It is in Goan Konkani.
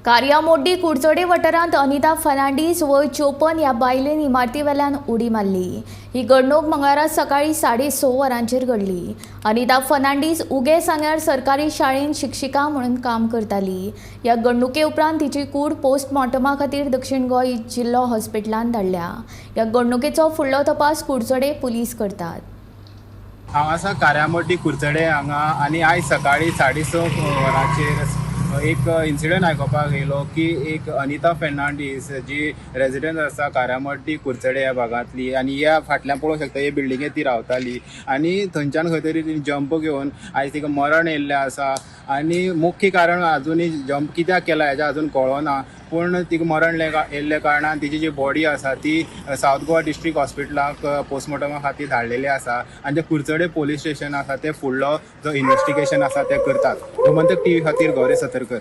कार्यामोड्डी कुडचडे वाठारांत अनिता फर्नांडीस वय 54 ह्या बायलेन इमारतीवेल्यान उडी मारली. ही घडणूक मंगळारा सकाळी 6:30 वरांचेर घडली. अनिता फर्नांडीस उगे सांग्यार सरकारी शाळेंत शिक्षिका म्हणून काम करताली. ह्या घडणुके उपरांत तिची कूड पोस्टमॉर्टमा खातीर दक्षिण गोंय जिल्लो हॉस्पिटलांत धाडल्या. ह्या घडणुकेचो फुडलो तपास कुडचडे पुलीस करतात. हांव आसा कार्यामोड्डी कुडचडे हांगा आनी आयज सकाळी 6:30 वरांचेर एक इन्सिडंट आयकुपाक येयलो की एक अनिता फेर्नांडीस जी रेजिडंट आसा कार्यामोड्डी कुडचडे ह्या भागांतली आनी ह्या फाटल्यान पळोवंक शकता हे बिल्डिंगेंत ती रावताली आनी थंयच्यान खंय तरी तिणें जंप घेवन आयज तिका मरण येयल्लें आसा. आनी मुख्य कारण आजुनूय जंप कित्याक केला हेजें आजून कळना, पूण तिका मरण येयल्ल्या कारणान तिची जी बॉडी आसा ती सावथ गोवा डिस्ट्रिक्ट हॉस्पिटलाक पोस्टमॉर्टमा खातीर धाडलेली आसा आनी जे कुडचडे पोलीस स्टेशन आसा ते फुडलो जो इन्वेस्टिगेशन आसा ते करतात. गोमंतक टीव्ही खातीर गौरी सतरकर.